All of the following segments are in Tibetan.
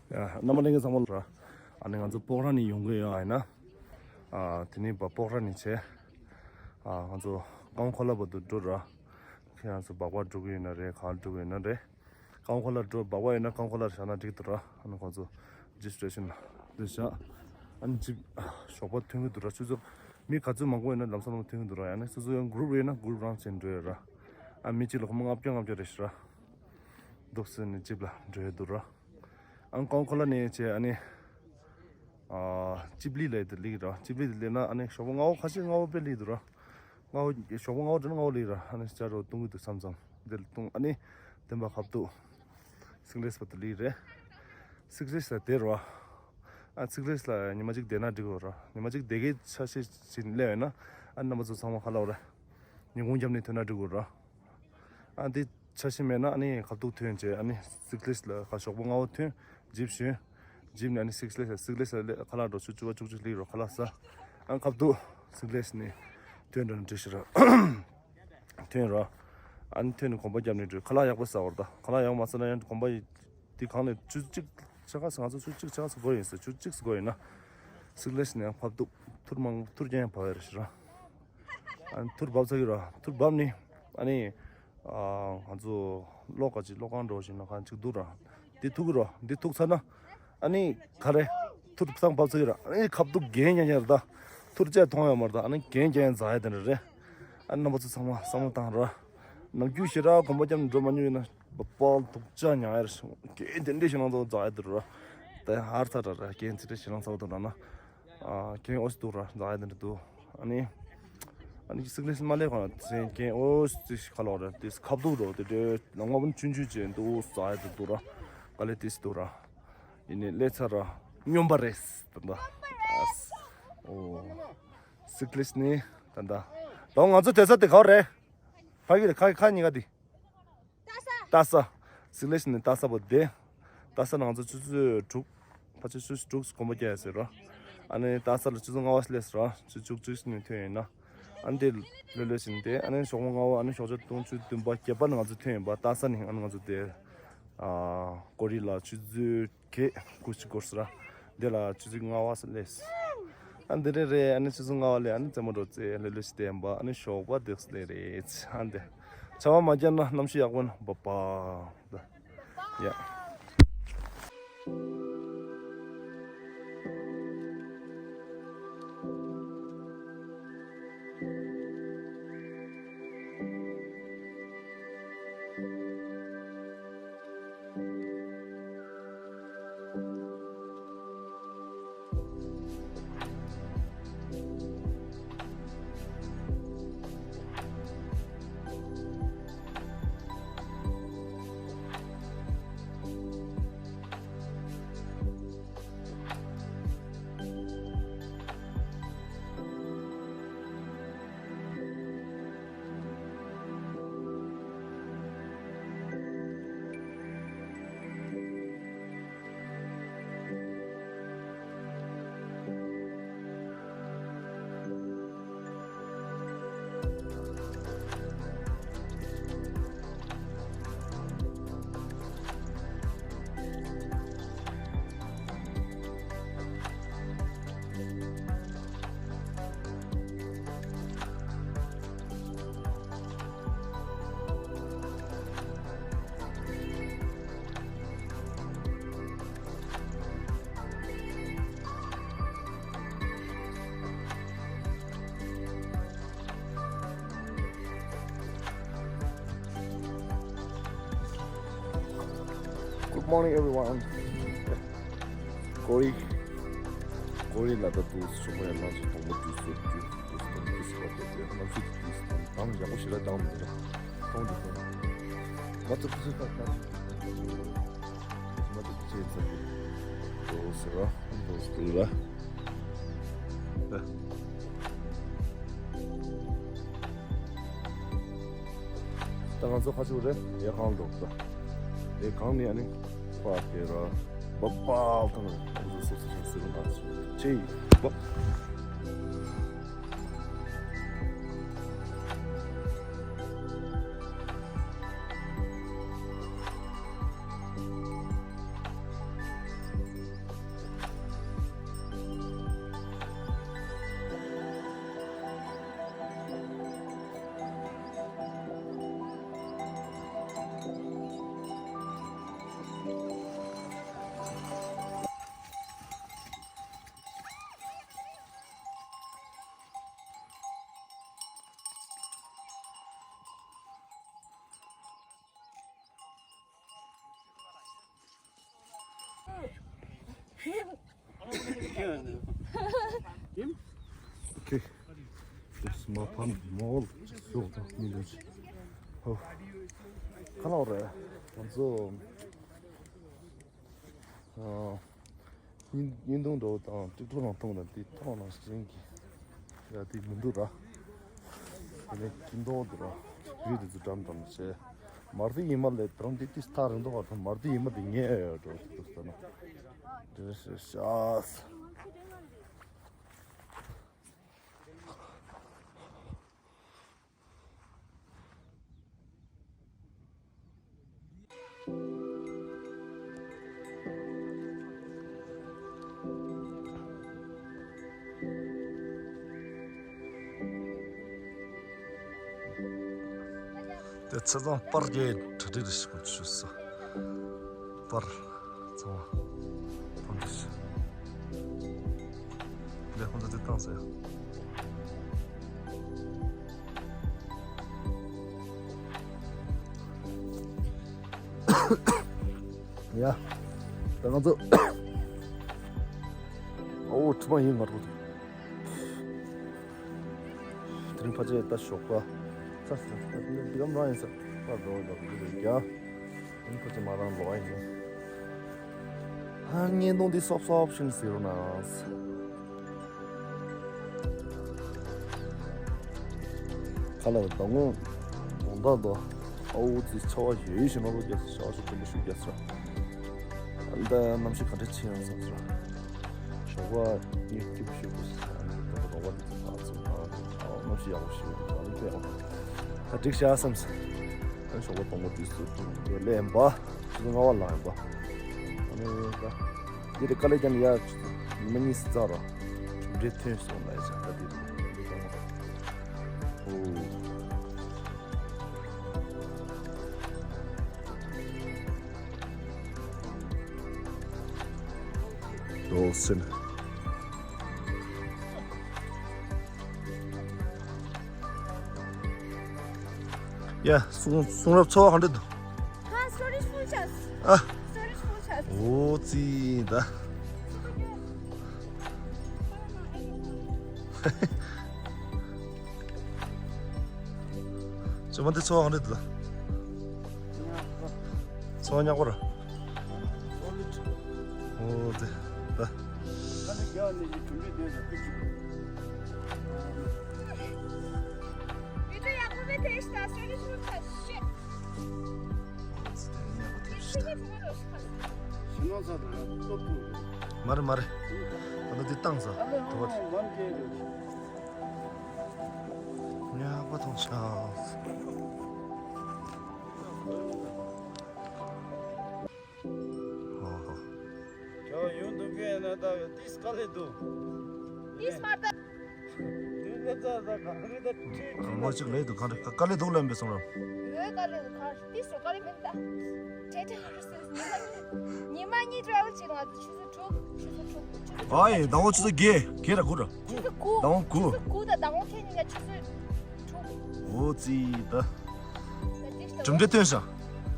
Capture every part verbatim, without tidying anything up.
ཡ། རྣམ་པ་ལྷན་རྒྱས་ཚང་མ་ལ། ཨ་ནི་ང་ཚོ་སྤོག་ར་ནས་ཡོང་གི་ཡོད། ཨ་ཡིན་ན། ཨ། དེ་ནས་བ་སྤོག་ར་ནས་བྱས། ཨ། ང་ཚོ་ཀང་ཁོ་ལ་བར་དུ་འགྲོ་ར། ཁྱེད་རང་ཚོ་སྦག་སྦག་འགྲོ་གི་ཡོད་ན་རེད། གང་འགྲོ་གི་ཡོད་ན་རེད། ཀང་ཁོ་ལ་འགྲོ། སྦག་སྦག་ཡོད་ན་ཀང་ཁོ་ལ་བཞག་ན་འགྲིག་འདུག་ར། ཨ་ནི་ཁོང་ཚོ་ཇིབ་སི་ཊེ་ཤན་ལ་འདི་བཞག་ཨ་ནི་ཇིབ་ཞོགས་པ་ཐོན་གི་འདུག་ར། ཆུ་ཚོད་མི་ག་ཚོད་མང་པོ་ཡོད་ན་ལམ་སང་ལམ་ཐོན་གི་འདུག་ར། ཡང་ན་སོ་སོ་ཡང་གུ་རུབ་ཡོད་ན་གུ་རུབ་རང་བྱས་འགྲོ་ཡོད་ར། ཨ། མི་གཅིག་ལ་སྒོར་མོ་ལྔ་བརྒྱ་ལྔ་བརྒྱ་རེད་ཤག་ར། འདུག་སེ་ནས་ཇིབ་ལ་འགྲོ་ཡོད་འདུག་ར། ཨ་ནི་ཀང་ཁོ་ལ་ནས་བྱས་ཨ་ནི། ཨ། ཅིབ་ལི་ལ་དེ་སླེབས་ར། ཅིབ་ལི་དེ་སླེབས་ན་ཨ་ནི་ཞོགས་པ་སྔ་པོ་ཁ་ཤས་སྔ་པོ་དཔེ་སླེབས་འདུག་ར། སྔ་པོ་ཞོགས་པ་སྔ་པོ་འགྲོ་ན་སྔ་པོ་སླེབས་ར། ཨ་ནི་ཅ་རོ་བཏུང་གི་འདུག་མཚམས་མཚམས་དེ་ལ་བཏུང་། ཨ་ནི་དེ་འབའ་ཁ་ཐུག་སིག་ལེས་བར་དུ་སླེབས་རེད། སིག་ལེས་ལ་བསྡད་ར། ཨ། སིག་ལེས་ལ་ཉི་མ་གཅིག་བསྡད་ན་འགྲིག་གོ་ར། ཉི་མ་གཅིག་བསྡད་མཁན་འཆར་གཞི་བཞིན་སླེབས་ཡོད་ན། ཨ། རྣམ་པ་ཚོ་ཚང་མ་ཁ་ལག་ར། ཉིན་གུང་རྒྱབ་ནས་ཐོན་ན་འགྲིག་གོ་ར། ཨ། འདི་འཆར་གཞི་མེད་ན་ཨ་ནི་ཁ་ཐུག་ཐོན་བྱས། ཨ་ནི་སིག་ལེས་ལ་ཁ་ཞོགས་པ་སྔ་པོ་ཐོན། ཇིབ་ཞོན། ཇིབ་ནས་ཨ་ནི་སིག་ལེས་ལ། སིག་ལེས་ལ་ཁ་ལག་འགྲོ། ཆུ་ཚོད་བཅུ་པ་བཅུ་གཅིག་སླེབས་ར། ཁ་ལག་ཟ། ཨ། ཁ་ཐུག་སིག་ལེས་ནས་ཐོན་འགྲོ་ན་འགྲིག་ཤག་ར། ཐོན་ར། ཨ་ནི་ཐོན་ནས་གོམ་པ་བརྒྱབ་ནས་འགྲོ། ཁ་ལག་ཡག་པོ་ཟ་བར་ད། ཁ་ལག་ཡག་མ་ཟ་ན་ཡང་གོམ་པ་དེ་གང་ནས་ཆུ་ཚོད་གཅིག་ཆ་ག་ས། ང་ཚོ་ཆུ་ཚོད་གཅིག་ཆ་ག་ས་འགོར་ཡིན་ཟེར། ཆུ་ཚོད་གཅིག་ས་འགོར་ཡིན་ན། སིག་ལེས་ནས་ཡང་ཕབ་འདུག་ཐུར་མང་ཐུར་རྐྱང་ཡང་བབས་ཡོད་རེད་ཤག་ར། ཨ་ནི་ཐུར་བབས་ཚར་གི་ར། ཐུར་བབས་ནས་ཨ་ནི། ཨ། ང་ཚོ་གློག་ག་ཅིག་གློག་ཁང་འགྲོ་བཞིན་ན་གང་ཅིག་འདུག་ར། འདི་ཐུག་གི་ར། འདི་ཐུག་ཚར་ན་ཨ་ནི་ག་རེ། ཐུར་སང་བབས་ཚར་གི་ར། ཨ་ནི་ཁ་ཐུག་གན་རྐྱང་རྐྱང་རེད་ད། ཐུར་བཅད་མཐོང་ཡོད་མ་རེད་ད། ཨ་ནི་གན་རྐྱང་རྐྱང་འཛག་ཡ་དེ་འདྲ་རེད། ཨ་ནི་རྣམ་པ་ཚོ་ཚང་མ་བསམ་བློ་བཏང་ར། ནམ་རྒྱུན་ཞེ་དྲག་གོམ་པ་བརྒྱབ་ནས་འགྲོ་མ་མྱོང་ཡིན་ན་བ་སྤོག་སྡུག་ཅག་མྱངས་ཡ་རེད། གན་དེ་འདྲའི་ཞེད་སྣང་ཚ་པོ་འཛག་ཡ་དེ་རེད་ར། ད་ཧར་ཚ་དྲག་ར། གན་ཚི་འདྲའི་ཞེད་སྣང་ཚ་པོ་འདུག་ར་ན། ཨ། གན་ཨོ་སི་འདུག་ར། འཛག་ཡ་དེ་འདྲ་འདུག་ཨ་ནི། ཨ་ནི་སིག་ལེས་མ་སླེབས་གོང་ལ་དེ་གན་ཨོ་སི་ཁ་ལོག་ར། དེ་ཁ་ཐུག་རོ། དེ་འདྲའི་ལམ་ཁ་པོ་ཆུང་ཆུང་ཅན་འདུག་འཛག་ཡ་དེ་འདུག་ར། དཀའ་ལས་དེ་སི་འདུག་ར། ཡིན་ནའི་སླེབས་ཚར་ར། སྨྱོན་པ་རེད་ད་ལྟ། ཨ། ཨོ། སིག་ལེས་ནི་ད་ལྟ། ད་ང་ཚོ་དེ་ས་དེ་ག་བ་རེད། ཕ་གི་རེད། ཁ་ཁ་གཉིས་ཀ་དེ། རྟ་ས། སིག་ལེས་ནས་རྟ་ས་བར་དུ་བསྡད། རྟ་ས་ནང་ཚོ་ཆུ་ཚོད་དྲུག་ཕལ་ཆེར་ཆུ་ཚོད་དྲུག་གོམ་པ་རྒྱག་ཡ་ཟེར་ར། ཨ་ནི་རྟ་ས་ལ་ཆུ་ཚོད་ལྔ་པ་སླེབས་ར། ཆུ་ཚོད་བཅུ་གཅིག་ནས་ཐོན་ཡིན་ན། ཨ་ནི་དེ་ལྷོད་ལྷོད་བྱས་ནས་བསྡད། ཨ་ནི་ཞོགས་པ་ལྔ་པ། ཨ་ནི་ཞོགས་ཇ་བཏུང་། ཆུ་ཚོད་བདུན་པ་བརྒྱད་པ་ནས་ང་ཚོ་ཐོན་ཡིན་པ། རྟ་ས་ནས་ཨ་ནི་ང་ཚོ་དེ། ཨ། ཀོ་རི་ལ་ཆུ་ཚོད་བརྒྱད་དགུ་ཅིག་འགོར་སོང་ར། འདི་ལ་ཆུ་ཚོད་ལྔ་པ་སླེབས། ཨ་འདི་རེད་རེད། ཨ་ནི་ཆུ་ཚོད་ལྔ་པ་སླེབས། ཨ་ནི་རྩེད་མོ་འགྲོ་རྩེ་ལྷོད་ལྷོད་བྱས་བསྡད་ཡིན་པ། ཨ་ནི་ཞོགས་པ་འདི་སླེབས་རེད། ཨ་འདི་ཆར་པ་མ་བརྒྱབ་ན་གནམ་གཤིས་ཡག་པོ་ན་བ་བ། ཡ། Good morning, everyone. ཀོ་རི། ཀོ་རི་ལ་ད་དུ་ཞོགས་པ་ཡང་ལངས་སོང་། དང་པོ་དུས་སུ་དུས་སུ་དང་དུས་སུ་བར་དུ་དེ་གནམ་གཤིས་དུས་སུ་དང་དང་ཡག་པོ་ཞེ་དྲག་བཏང་མི་འདུག་མཐོང་རྒྱུ་མཐོང་། ང་ཚོ་ཁུ་ཚུར་ཁ་ཁ་ང་ཚོ་ཁུ་ཚུར་ཚར་གི་འགྲོ་ཟེར་བ་འགྲོ་ཟེར་བ། ད་ང་ཚོ་ཁ་ཕྱོགས་རེད། ཡ་གང་འགྲོ་ད། ཡ་གང་ནས་ཨ་ནི་པ་དེ་ར་བ་པ་གང་རེད། ང་ཚོ་སོ་སོ་ཆང་སི་རུ་ང་ཚོ་ཅི་བ། Okay. This is my fun mall. So, you know, oh. Hello there. So, uh, ཉིན་ཉིན་དུང་འགྲོ་དང་ཏིག་ཏོ་ནང་ཐོང་དང་ཏིག་ཏོ་ནང་བཞིན་གྱི་ཡ་དེ་མི་འདུག་ར། དེ་ནས་ཀིན་ཏོང་འདུག་ར། རི་དེ་ཚོ་འགྲམ་འགྲམ་བྱས། མར་དེ་ཡིན་མ་ལས་དྲང་དེ་ཏིག་ཐག་རིང་དོགས་དང་མར་དེ་ཡིན་མ་དེ་ངས་འགྲོ་ཐུབ་ས་ན། དེ་ཤ་ཤ། དེ་ཚེ་ཚང་པར་གྱི་གྲ་སྒྲིག་རེ་ཞིག་བྱུང་སོང་། པར་ཚང་མ་ཕོན་ཏུ་ཞིག་ལས་ཁོང་ཚོ་དེ་བཏང་ཟེར། ཡ། ད་ང་ཚོ། ཨོ་ཁྲི་མ་ཡིན་ང་རོ། དེ་རིང་ཕལ་ཆེར་ད་ཞོགས་པ། ཚ་ཚ་ཚ་འདི་གམ་རང་ཡིན་ས། ད་འགྲོ་འགྲོ་འགྲོ་འགྲོ་རྒྱ། དེ་རིང་ཕལ་ཆེར་མ་རང་ལོག་ཡིན། ཧ་ངན་གདོང་འདི་སོབ་སོབ་ཤིན་ཟེར་རོ་ན། ཁ་ལ་ཟླ་ངོ་དགོང་དག་ཏུ་ཨའུ་ཙི་ཆ་བ་ཡོད་ཡོད་ཞིག་ནོར་བུ་རྒྱག་ས་ཤ་བ་ཞིག་དྲན་པ་ཤུགས་རྒྱག་ས། ཨ་ནི་ད་གནམ་གཤིས་ག་འདྲ་ཆེ་ཡང་བསམ་ས། ཞོགས་པ་གཉིད་སྐྱིད་པོ་ཤོད་དགོས་ས། ཨ་ནི་ད་ད་རོགས་པ་འདི་ཚོ་ཕར་ཚུར་ཕར་ཨའུ་གནམ་གཤིས་ཡག་པོ་ཞིག་འདུག་ཨ་ནི་ཕེབས་ཨའུ་ད་འགྲིག་ཤག་བསམ་ས། ཨ་ནི་ཞོགས་པ་དང་པོ་དུས་སུ་ཀྲུང་གོའི་ལས་ཡིན་པ། ཆུ་ཚོད་ལྔ་པ་ལངས་ཡིན་པ། ཨ་ནི་ད། འདི་རེད་དཀའ་ལས་ཀྱང་ཡ། ཉི་མ་གཉིས་སུ་རྩ་ར། གྲུབ་འབྲས་ཐོན་སོང་ལ་ཡ་ཆ་ད་འདི་རེད། ཨོ། དོགས་སེམས། ཡ། གསུང་གསུང་རབ་ཚོར་བ་ག་འདྲ་འདུག་ཧ། སི་ཊོ་རེཇ་ཕུལ་ཆགས། ཨ། སི་ཊོ་རེཇ་ཕུལ་ཆགས། ཨོ་ཙི་ད། ཅོ་མ་འདི་ཚོར་བ་ག་འདྲ་འདུག་ཚོར་བ་ཉག་པོ་ར། ཨོ་དེ། ད། མ་རེད་མ་རེད། ད་ལྟ་འདི་བཏང་ས། དུ་བ་དེ། ཉག་པ་མཐོང་ཤག་ཧོ་ཧོ། ཁྱོད་ཡོང་འདུག་གས་ན་ད་ཏིས་དཀའ་ལས་འདུག་ཏིས་མ་ད། དུས་ལ་ད་ད་གང་རེད་ད་ཁྲིད་ཁྲིད་ང་གཅིག་ལས་འདུག་གང་རེད་དཀའ་ལས་འདུག་ལབ་པའི་སོང་ར། ཨོ་དཀའ་ལས་འདུག་གང་ཏིས་སོ་དཀའ་ལས་མིན་ད། ཁྲེ་ཁྲེ་ཁ་ཁ་སོ་ཉི་མ་གཉིས་ཉི་མ་གཉིས་ཊ་རེ་ཝལ་བྱས་ནས་ང་ཚོ་ཆུ་ཚོད་དྲུག་ཆུ་ཚོད་དྲུག་ཆུ་ཚོད་ཨ་ཡེ་ཟླ་བ་ཆུ་ཚོད་བརྒྱད་བརྒྱད་ར་དགུ་ར། ཆུ་ཚོད་དགུ་ཟླ་བ་དགུ། ཆུ་ཚོད་དགུ་དང་ཟླ་བ་ཁྱེད་གཉིས་ཀ་ཆུ་ཚོད་དྲུག་ཨོ་ཙི་ད། གྲུབ་འབྲས་ཐོན་ཤག་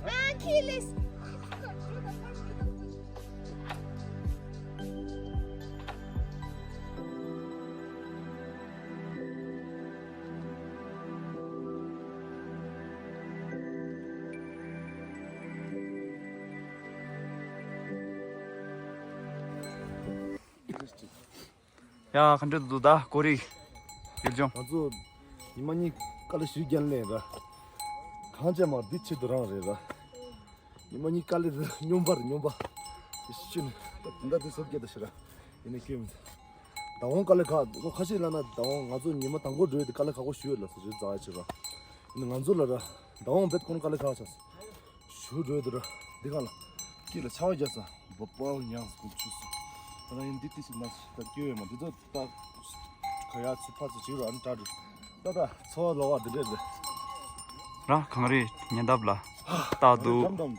ཨ་ཁི་ལེས། ཡ་ག་འདྲ་འདུག་ད་ཀོ་རི་ཡུལ་ལྗོངས། ང་ཚོ་ཉི་མ་གཉིས་དཀའ་ལས་ཞིག་བརྒྱབ་ནས་ར། གང་བྱས་མ་འདི་ཆེད་དུ་རང་རེད་ར། ཉི་མ་གཉིས་དཀའ་ལས་རེད་སྙོམས་པར་སྙོམས་པ། ཤུན། ད་འདི་འདྲ་དེ་སོབ་རྒྱ་ད་ཤི་ར། ཡིན་ནའི་སྐྱོན་མི་འདུག་ཟླ་འོང་དཀའ་ལས་ཁག་ཁ་ཤས་ལ་ན་ཟླ་འོང་ང་ཚོ་ཉི་མ་དང་པོ་འགྲོ་ཡས་དེ་དཀའ་ལས་ཁག་པོ་ཞུ་ཡོད་ལ་སོ་རེད་ཛ་ཡ་ཆེ་ར། ཡིན་ནའི་ང་ཚོ་ལ་ར། ཟླ་འོང་བེད་ཁོང་དཀའ་ལས་ཁག་ཆགས་སོང་། ཞུ་འགྲོ་དུ་ར། འདི་གང་ལ། སྐྱིད་ལ་ཆར་པ་རྒྱག་ས། བ་པའོ་ཉང་སྐུ་ཆུ་སོ། ད་ན་ཡིན་འདི་ཏི་སི་ན་ད་སྐྱོ་ཡོད་མ་འདི་ཚོ་ད། ཁ་ཡ་ཚུ་ཕ་ཚུ་ཅིག་ར་ཨ་ནི་ཏྲ་རི། ད་ད་ཚོ་ལོ་བ་འདི་འདྲས་རེད། ར་གངས་རི་ཉེ་འདབས་ལ། རྟག་ཏུ། འགྲམ་འགྲམ།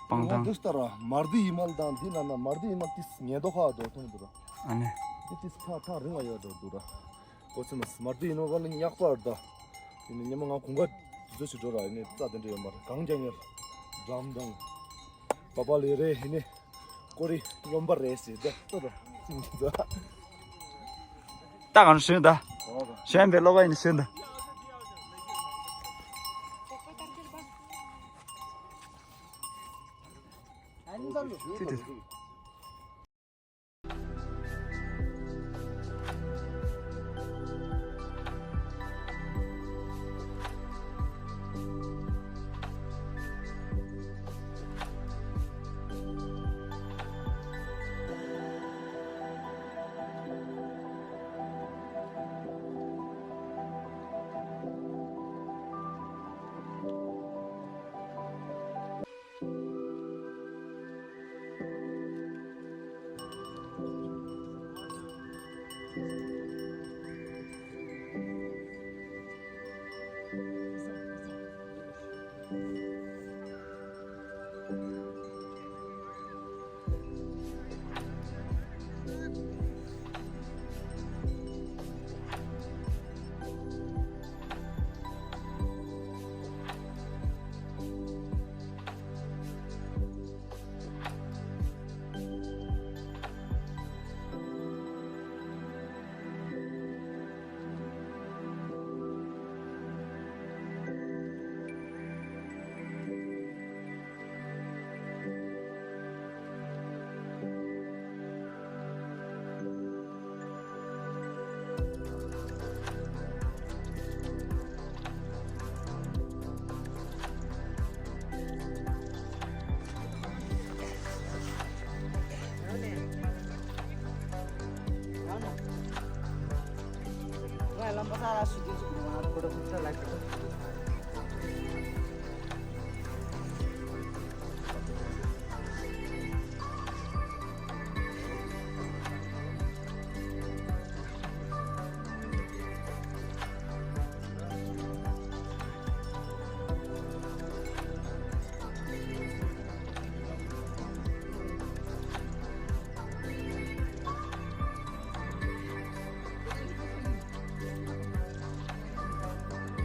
སྤང་ཐང་། འདི་ལྟར་ར་མར་འདི་ཡིན་མ་ལ་དང་འདི་ན་ན་མར་འདི་ཡིན་མ་ཏིས་ཉེ་དོ་ཁ་དོ་མཐོང་འདུག་ར། ཨ་ནི། འདི་ཏིས་ཕ་ཐག་རིང་བ་ཡོད་འགྲོ་འདུག་ར། ཨོ་ཙི་མ་སི་མར་དུ་ཡིན་ནོ་ག་ལ་ཉག་པར་ད། ཡིན་ནི་ཉི་མ་ང་གུང་ག་དུས་ཚོད་ཞིག་འགྲོ་ར་ཡིན་ནི་རྩ་དེ་འདྲ་ཡོད་མ་རེད་གང་རྒྱ་ཉེར། འགྲམ་དང་། པ་པ་ལེ་རེ་ཡིན་ནི། ཀོ་རི་རློན་པ་རེད་ཟེར་ད་ལྟོས་དང་། ད་གང་ཞོན་ད། ཞོན་པའི་ལོ་བ་ཡིན་ཞོན་ད། ཁྱེད་ཀྱིས།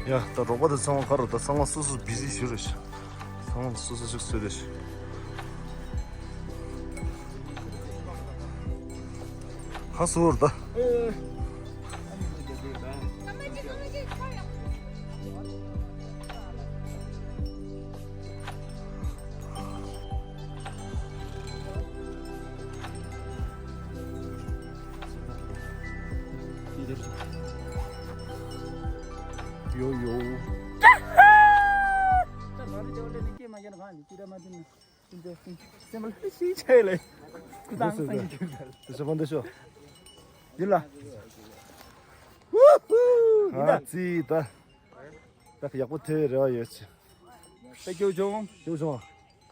ཡ། ད་རོགས་པ་དེ་ཚང་མ་ག་རུ། ད་ཚང་མ་སོ་སོ་བི་ཟི་ཞིག་རེད་ཤག་ཚང་མ་སོ་སོ་ཞིག་བཟོས་རེད་ཤག་ཁ་སོ་ར་ད། ཡོ་ཡོ། ཡིན་ལ། ཨ་ཙི་ད། ད་ཡག་པོ་ཐེབས་རེ་བ་ཡོད་ཆེ། ད་སྐྱོ་བྱུང་། སྐྱོ་བྱུང་།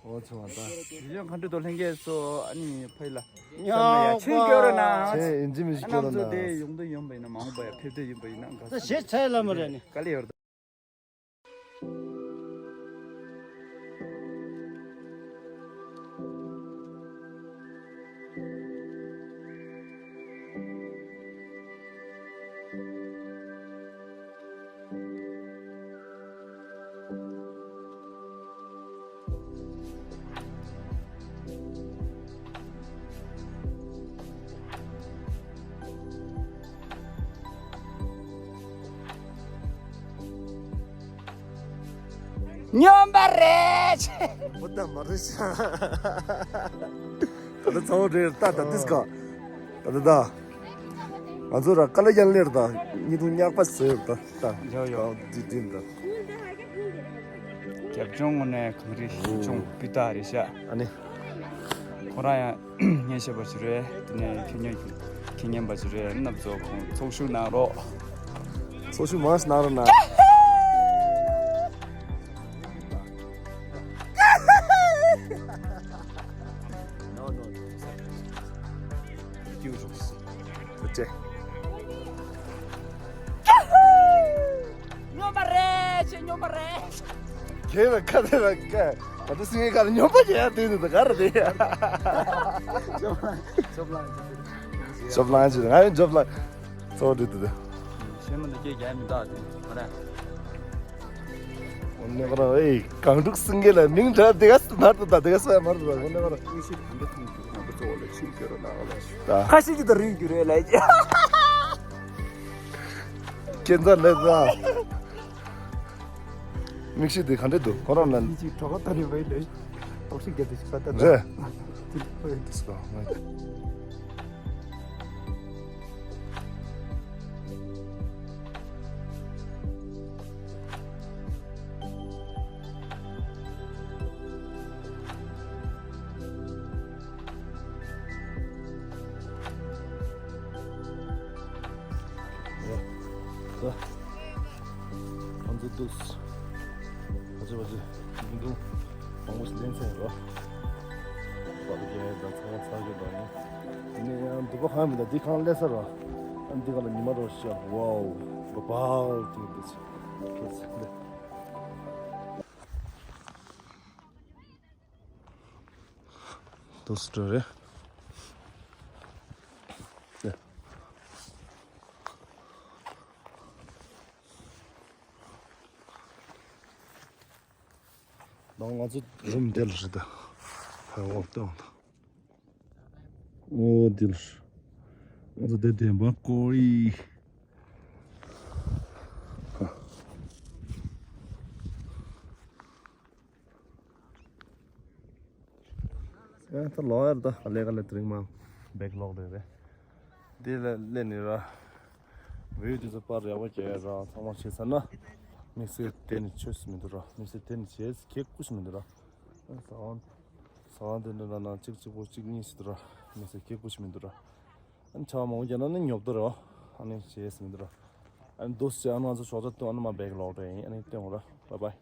ཨོ་ཆུང་བ་ད། ཡོན་ཁ་འདྲི་དོ་ལྷན་རྒྱས་སོ། ཨ་ནི་ཕ་ཡི་ལ། ཉོག་པ། ཆེན་སྐྱོ་ར་ན། ཆེན་ཨིན་ཇི་མི་ཞིག་སྐྱོ་ར་ན། ཨ་ནམ་ཚོ་དེ་ཡོང་དུ་ཡོང་པ་ཡིན་ན། མ་འོངས་པ་ཡ་ཕེབས་དུ་ཡིན་པ་ཡིན་ན། ད་ཞེ་ཚད་ལ་མ་རེད་ནི། དཀའ་ལས་ཡོད་རེད། སྨྱོན་པ་རེད། མོ་ད་མ་རེད་ཤག་ད་ལྟ་ཚ་བོ་རེད་ད། ད་ཏིས་ཀ་ད་ད་ད། ང་ཚོ་ར་ཀ་ལ་ཡན་ལེར་ད་ཉི་དུ་ཉག་པ་ཟེར་ད་ད། ཡོ་ཡོ། ད་འདི་འདི་ད། རྒྱབ་ལྗོངས་ངོ་ནས་གངས་རི་ཞིང་ལྗོངས་སྤུས་དག་རེད་ཤག་ཨ་ནི། ཁོ་རང་ཡང་ཉན་ཤེས་པ་ཞིག་རེད། དེ་ནས་ཁྱེད་ཉན་ཁྱེད་ཉན་པ་ཞིག་རེད། རྣམ་ཚོ་ཁོང་ཚོགས་ཞུགས་གནང་རོགས། ཚོགས་ཞུགས་མང་ཞིག་གནང་རོགས་གནང་། སྐྱིད་རོགས། ཨོ་ཙེ། སྨྱོན་པ་རེད། ཁྱེད་སྨྱོན་པ་རེད། ཁྱེད་ལ་ཁ་དེ་ལ་ཁ། ང་ཚོ་སིང་ངེ་ཁ་ལ་སྨྱོན་པ་རྒྱག་ཡ་དེ་ནི་ད་ག་རེ་རེད། ཇོབ་ལང་ཇོབ་ལང་ཇོབ་ལང་ཇོབ་ལང་ཇོབ་ལང་། ང་ཡང་ཇོབ་ལང་། གཙོ་བོ་འདི་དེ་དེ། ཤེས་མ་འདི་སྐད་རྒྱག་མི་འདུག་དེ་ནི་མ་རེད། ཨོ་ ནས་ཁོ་རང་ཨེ་གངས་ཕྲུག་སེང་གེ་ལ་མིང་འདྲ་དེ་ག་མར་དུ་ད་དེ་ག་ས་མར་དུ་ད་ཁོ་ནས་ཁོ་རང་ཨེ་ཤི་གང་འདྲ་ཐུང་གི་རེད་ན་འདི་ཚོ་ལ་ཁྱིམ་སྐྱོ་ར་ན་ག་ལ་ད་ཁ་ཤས་ཀྱི་ད་རིང་རྒྱུ་རེད་ལ་ཡ། ཁྱེད་ཚ་ལས་ཚ། མིག་ཤེལ་དེ་ག་འདྲ་འདུག་ཁོ་རང་ལ། ཡིན་གཅིག་གྲོགས་ད་རིང་བའི་ལས་ཏོག་ཤིག་རྒྱབ་དེ་ཞིག་ས་ད་ད་རེད། དེ་ལ་ཁོ་ཡོད་དེ་སོ། ང་ཚོ་འདུག་ཕ་ཆེ་ཕ་ཆེ་མི་འདུག་མང་པོ་ཞིག་ལེན་ཚར་རོ། བར་རྒྱལ་དང་ཚང་མ་ཚར་གྱི་འདུག་ནི་ཡང་འདུག་པ་གང་མི་འདུག་འདི་གང་ལས་ས་རོ། ཨ་འདི་གང་ལ་ཉི་མ་རོ་ཤ་ཝའོ། བ་བའོ་དེ་འདི་ཚོ་འདི། དུ་སི་ཏྲ་རེད། ད་ང་ཚོ་རུམ་དེ་ལ་རེད་ད། ཧ་འོ་ཏོ། འོ་དེ་ལ། ང་ཚོ་དེ་བདེན་པ་ཀོ་ཡི། ཨ་ད་ལོག་ཡར་ད་ག་ལེ་ག་ལེ་དེ་རིང་མ་བེག་ལོག་རེད་རེད། འདི་ལ་སླེབས་ནི་ར། བེའུ་དེ་ཚོ་པར་ཡག་པོ་རྒྱག་ཡ་ར་ཚང་མ་བྱས་ཚར་ན། དམིགས་བསལ་དེ་ནི་ཆོས་སུ་མི་འདུག་ར། དམིགས་བསལ་དེ་ནི་བྱས་ཁེགས་ཀུ་ཞིག་མི་འདུག་ར། ཟ་ཁང་ཟ་ཁང་དེ་འདྲ་ལ་ན་གཅིག་གཅིག་པོ་གཅིག་གཉིས་ཞིག་འདུག་ར། དམིགས་བསལ་ཁེགས་ཀུ་ཞིག་མི་འདུག་ར། ཨ་ནི་ཆར་པ་མང་པོ་བརྒྱབ་ན་ནི་ཉོབ་འདུག་ར། ཨ་ནི་བྱས་སུ་མི་འདུག་ར། ཨ་ནི་འདུག་སེ་ཨ་ནི་ང་ཚོ་ཞོགས་ཇ་བཏུང་ཨ་ནི་མ་བེག་ལོག་རེད་ཡིན། ཨ་ནི་སྟོན་ར། བཱའི་བཱའི།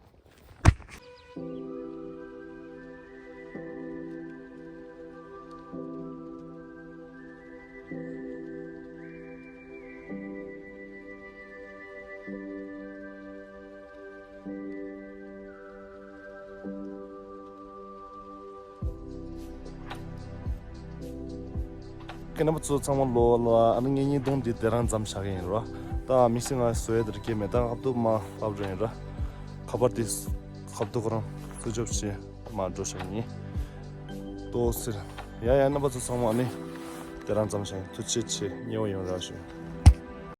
ཁྱེད་རྣམ་པ་ཚོ་ཚང་མ་ལོ་ལ་ཨ་ནི་ངའི་བརྙན་ཐུང་འདི་དེ་རང་མཚམས་བཞག་གི་ཡིན་རོ། ད་མི་སེ་ང་བཟོ་ཡ་དེར་སྐྱེས་མེད་ད་ཧབ་ཏུ་མ་ཧབ་རེ་ཡིན་ར། ཁ་པར་དེ་ཧབ་ཏུ་ཁོ་རང་སུ་ཅོབ་བྱེད་མ་འགྲོ་བཞག་ཡིན། ཏོ་སེར། ཡ་ཡ་རྣམ་པ་ཚོ་ཚང་མ་ཨ་ནི་དེ་རང་མཚམས་བཞག་ཡིན། ཐུགས་རྗེ་ཆེ། མཉེས་པོ་ཡོང་ར་ཞུ།